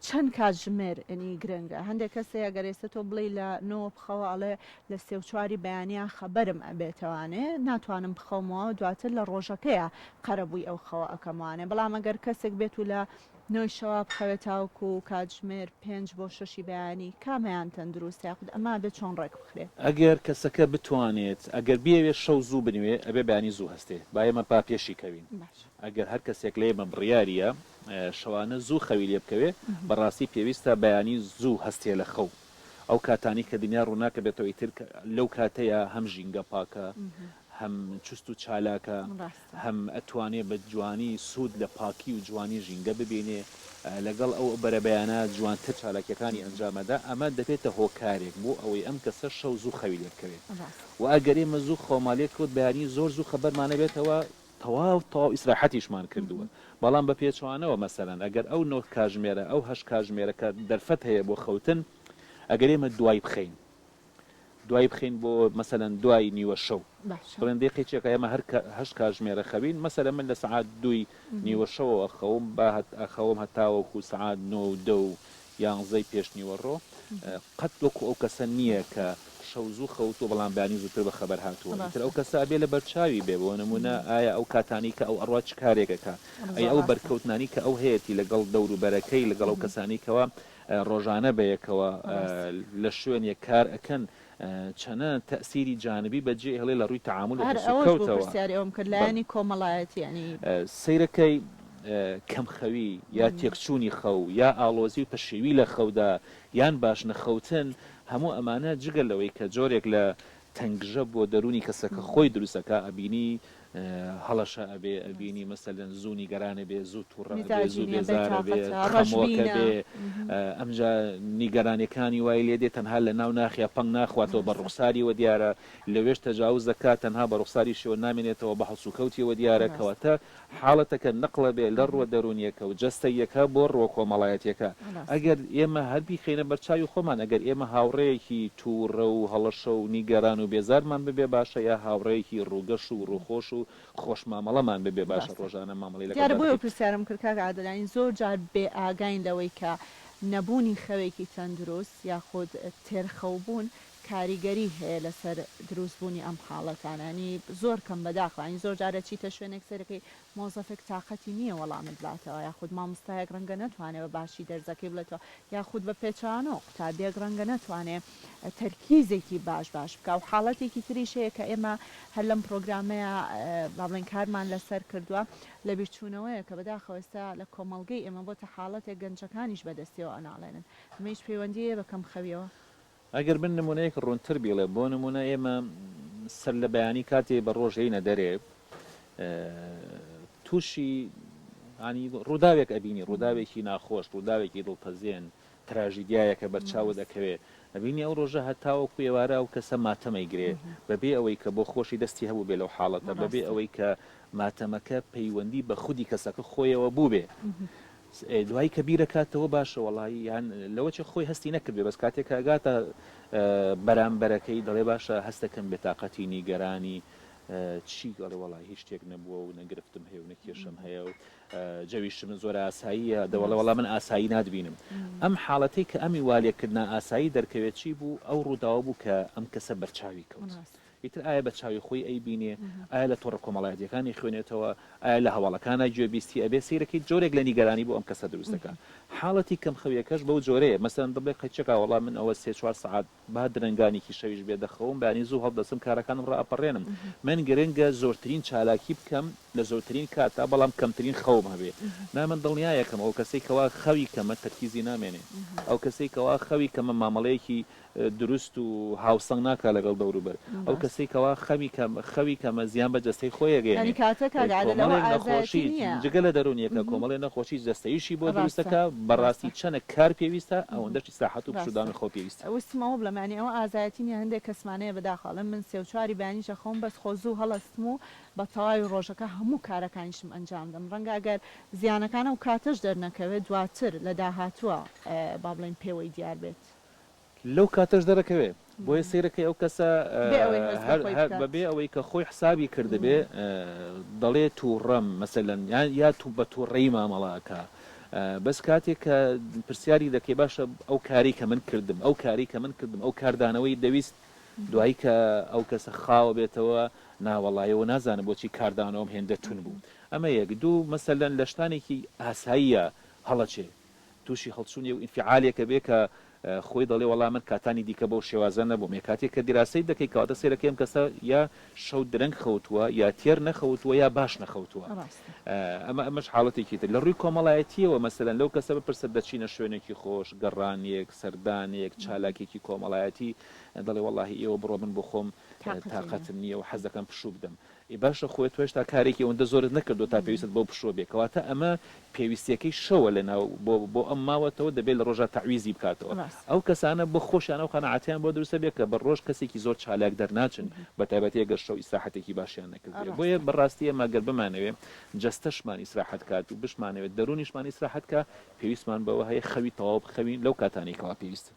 چەند کاتژمێر ینی گرنگە هەندێک کەس هەیە گەر ئێستا تۆ بڵێی لە نۆوە بخەوە ئەڵێ لە سێ و چواری بەیانیان خەبەرم ئەبێتەوانێ ناتوانم بخەومەوە دواتر لە ڕۆژەکەیا قەرەبووی ئەو خەوە ئەکەموانێ بەڵام ئەگەر کەسێک بێت و لە نۆی شەوا بخەوێت تاوەکو کاتژمێر پێنج بۆ شەشی بەیانی کامەیان تەندروستە یاخود ئەمە ئەبێت چۆن ڕێک بخرێت؟ ئەگەر کەسەکە بتوانێت ئەگەر بیەوێت شەو زوو بنوێ ئەبێ بەیانی زوو هەستێ با ئێمە با پێشی کەوین باشە. ئەگەر هەر کەسێک لە ئێمە بڕیاریە شەوانە زوو خەوی لێ بکەوێ بەڕاستی پێویستە بەیانی زوو هەستێ لە خەو ئەو کاتانەی کە دنیا ڕووناکە بێتەوە ئیتر لەو کاتەیا هەم ژینگە پاکە هەم چوست و چالاکە هەم ئەتوانێ بە جوانی سوود لە پاکی و جوانی ژینگە ببینێ لەگەڵ ئەو بەرەبەیانە جوانتر چالاکیەکانی ئەنجام ئەدا ئەمە دەبێتە هۆکارێک بۆ ئەوەی ئەم کەسە شەو زوو خەوی لێ بکەوێ وە ئەگەر ئێمە زوو خەومان لێ کەوت بەیانی زۆر زوو خەبەرمان ئەبێتەوە تەواو تەواو ئیسراحەتیشمان کردووە بەڵام بە پێچەوانەوە مەسەلەن ئەگەر ئەو نۆ کاژمێرە ئەو هەشت کاژمێرە کە دەرفەت هەیە بۆ خەوتن ئەگەر ئێمە دوای بخەین دوای بخەین بۆ مەسەلەن دوای نیوە شەو بڵێن دەی قیچێکە ئێمە هەر هەشت کاژمێرە خەوین مەسەلەن من لە سەعات دووی نیوە شەوەوە ئەخەوم با ئەخەوم هەتاوەکو سەعات نۆ و دە و یانزەی پێش نیوەڕۆ قەت وەکو ئەو کەسە نییە کە شەو زوو خەوتووە بەڵام بەیانی زووتر بە خەبەر هاتووە ئیتر ئەو کەسە ئەبێ لە بەرچاوی بێ بۆ نموونە ئایا ئەو کاتانەی کە ئەو ئەڕوا چ کارێک ئەکا ئەی ئەو بەرکەوتنانی کە ئەو هەیەتی لەگەڵ دەوروبەرەکەی لەگەڵ ئەو کەسانەی کەوا ڕۆژانە بەیەکەوە لە شوێنێک کار ئەکەن چەنە تەئسیری جانبی بەجێ ئەهێڵێ لە ڕووی تەعامول و هەر ئەوەش بوو هەڵسوکەوتەوە. پرسیاری ئەوەم کرد بەڵێ. لایەنی کۆمەڵایەتی یانی. سەیرەکەی کەمخەوی یا تێکچوونی خەو یا ئاڵۆزی و پەشێوی لە خەودا یان باش نەخەوتن هەموو ئەمانە جگە لەوەی کە جۆرێک لە تەنگژە بۆ دەروونی کەسەکە خۆی دروست ئەکا ئەبینی هەڵەشە ئەبێ ئەبینی مەسەلەن زوو نیگەران ئەبێ زوو توڕە ئەبێ میزاجی زوو نیە بێزار ئەبێ بێتاقەتە خەمۆک ڕەشبینە. ئەبێ ئەمجا نیگەرانیەکانی وای لێ دێ تەنها لە ناو ناخیا پەنگ ناخواتەوە بە ڕاستە. ڕوخساریەوە دیارە لەوێش تەجاوز دەکا تەنها بە ڕوخساریشەوە نامێنێتەوە بە هەڵسوکەوتیەوە دیارە ڕاستە. کەواتە حاڵەتەکە نەقڵەبێ لە ڕووە دەروونیەکە و جەستەییەکە بۆ ڕووە کۆمەڵایەتیەکە. ڕاستە. ئەگەر ئێمە هەر بیخەینە بەرچاوی خۆمان ئەگەر ئێمە هاوڕێیەکی تووڕە و هەڵەشە و نیگەران و بێزارمان ببێ باشە یا هاوڕێیەکی ڕووگەش و ڕووخۆش و خۆش مامەڵەمان ببێ باشە ڕاستە. ڕۆژانە مامەڵەی دیارە لەگەڵدا بۆیە دەکەین. پرسیارم کرد کاک عادل یانی زۆر جار بێ ئاگاین لەوەی کە نەبوونی خەوێکی تەندروست یاخود تێرخەو بوون کاریگەری هەیە لەسەر دروست بوونی ئەم حاڵەتانە یانی زۆر کەم بەداخەوە یانی زۆر جار ئەچیتە شوێنێک سەیرەکەی مۆزەفێک تاقەتی نییە وەڵامت باتەوە یاخود مامۆستایەک ڕەنگە نەتوانێ بە باشی دەرزەکەی بڵێتەوە یاخود بە پێچەوانەوە قوتابیەک ڕەنگە نەتوانێ تەرکیزێکی باش باش بکا و حاڵەتێکی تریش هەیە کە ئێمە هەر لەم پرۆگرامەیە با بڵێین کارمان لەسەر کردووە لەبیرچوونەوەیە کە بەداخەوە ئێستا لە کۆمەڵگەی ئێمە بۆتە حاڵەتێک گەنجەکانیش بەدەستیەوە ئەناڵێنن ئەمەیش پەیوەندی هەیە بە کەمخەویەوە. ئەگەر من نموونەیەک ڕوونتر بیڵێم، بۆ نموونە ئێمە سەر لە بەیانی کاتێ بە ڕۆژ ێینە دەرێ تووشی ینی ڕووداوێک ئەبینی، ڕووداوێکی ناخۆش، ڕووداوێکی دڵتەزێن، تراژیدیایەکە بەرچاوت ئەکەوێ، ئەبینی ئەو ڕۆژە هەتاوەکو ئێوارە ئەو کەسە ماتەم ئەیگرێ بەبێ ئەوەی کە بۆ خۆشی دەستی هەبووبێ لەو حاڵەتە، بەبێ ئەوەی کە ماتەمەکە پەیوەندی بە خودی کەسەکە خۆیەوە بووبێ. دوایی کە بیرەکاتەوە باشە وەڵایی یان لەوەچێ خۆی هەستی نەکردبێ بەس کاتێک کە ئەگاتە بەرامبەرەکەی دەڵێ باشە هەستەکەم بێتاقەتی نیگەرانی چی ئەڵێ وەڵایی هیچ شتێک نەبووە و نە گرفتم هەیە و نە کێشەم هەیە و جەویشم زۆر ئاساییە دەوەڵێ وەڵا من ئاسایی ناتبینم ئەم حاڵەتەی کە ئەمی وا لێکرد نائاسایی دەرکەوێت چی بوو ئەو ڕووداوە بوو کە ئەم کەسە بەرچاوی کەوت ئیتر ئایا بە چاوی خۆی ئەیبینێ؟ ئایا لە تۆڕە کۆمەڵایەتیەکانی خوێنێتەوە؟ ئایا لە هەواڵەکانا گوێ بیستی ئەبێ؟ سەیرەکەی جۆرێک لە نیگەرانی بۆ ئەم کەسە دروست دەکا. حاڵەتی کەم خەویەکەش بەو جۆرەیە. مەسەلەن دەبڵێ قەیچەکا وەڵا من ئەوە سێ چوار سەعات با درەنگانێکی شەویش بێ دەخەوم بەیانی زوو هەڵدەستم کارەکانم ڕائەپەڕێنم. من گرنگە زۆرترین چالاکی بکەم لە زۆرترین کاتا بەڵام کەمترین خەوم هەبێ. نا من دڵنیایەکەم ئەو کەسەی کەوا خەوی کەمە تەرکیزی نامێنێ. ئەو کەسەی کەوا خەوی کەمە مامەڵەیەکی دروست و هاوسەنگ ناکا لەگەڵ دەوروبەر. ئەو کەسەی کەوا خەمی کەم خەوی کەمە زیان بە جەستەی خۆی یانی ئەگەیەنێ. کاتە کاک عادل ئەوە کۆمەڵێک ئازایەتی نەخۆشی نییە. جگە لە دەروونیەکە کۆمەڵێ نەخۆشی جەستەییشی بۆ دروست ڕاستە دەکا. ڕاستە. بەڕاستی چەنە کار پێویستە ئەوەندەش ئیسراحەت و پشوودان ڕاستە. و خەو پێویستە. ویستم ئەوە بڵێم یانی ئەوە ئازایەتی نییە هەندێک کەسمان هەیە بەداخەوە ئەڵێن من سێ و چواری بەیانیش ئەخەوم بەس خۆ زوو هەڵەستم و بە تەواوی ڕۆژەکە هەموو کارەکانیشم ئەنجام دەم ڕەنگە ئەگەر زیانەکان ئەو کاتەش دەرنەکەوێت دواتر لە داهاتووە با بڵێین پێوەی دیار بێت. لەو کاتەش دەرەکەوێ بۆیە سەیرەکەی ئەو کەسە بێ ئەوەی هەست بە هەر خۆی هەر بکات. بەبێ ئەوەی کە خۆی حسابی کردبێ دەڵێ توڕەم مەسەلەن یان یا تو بە توڕەیی مامەڵە ئەکا. بەس کاتێک کە پرسیاری دەکەی باشە ئەو کاری کە من کردم ئەو کاری کە من کردم ئەو کاردانەوەی دەویست دوایی کە ئەو کەسە خاوە بێتەوە ناوەڵایەوە نازانم بۆچی کاردانەوەم هێندە تون بوو. ئەمە یەک. دوو، مەسەلەن لە شتانێکی ئاساییە هەڵەچێ. تووشی هەڵچوونێ و ئینفیعالێک ئەبێ کە خۆی دەڵێ وەڵا من کاتانی دیکە بەو شێوازە نەبووم. ئێ کاتێک کە دیراسەی دەکەی کەواتە سەیرەکەی ئەم کەسە یا شەو درەنگ خەوتووە یا تێر نەخەوتووە یا باش نەخەوتووە. ئەمە ئەمەش حاڵەتێکی تر. لە ڕووی کۆمەڵایەتییەوە مەسەلەن لەو کەسە بپرسە دەچینە شوێنێکی خۆش، گەڕانێک، سەردانێک، چالاکییەکی کۆمەڵایەتی، دەڵێ وەڵاهی ئێوە بڕۆ من بۆ خۆم تاقەتم نییە و حەز دەکەم پشوو بدەم. ئێ باشە خۆ تۆ هێشتا کارێکی ئەوەندە زۆرت نەکردووە تا پێویستت بەو پشووە بێ کەواتە ئەمە پێویستیەکەی شەوە لە ناو بۆ بۆ ئەم ماوەتەوە دەبێ لە ڕۆژا تەعویزی بکاتەوە ئەو کەسانە بۆ خۆشیان ئەو قەناعەتەیان بۆ دروستە بێ کە بە ڕۆژ کەسێکی زۆر چالاک دەرناچن بە تایبەتی ئەگەر شەو ئیسراحەتێکی باشیان نەکردبێ بۆیە بە ڕاستی ئێمە گەر بمانەوێ جەستەشمان ئیسراحەت کات و بشمانەوێت دەروونیشمان ئیسراحەت کا پێویستمان بەوە هەیە خەوی تەواو بخەوین لەو کاتانەی کەوا پێویستن.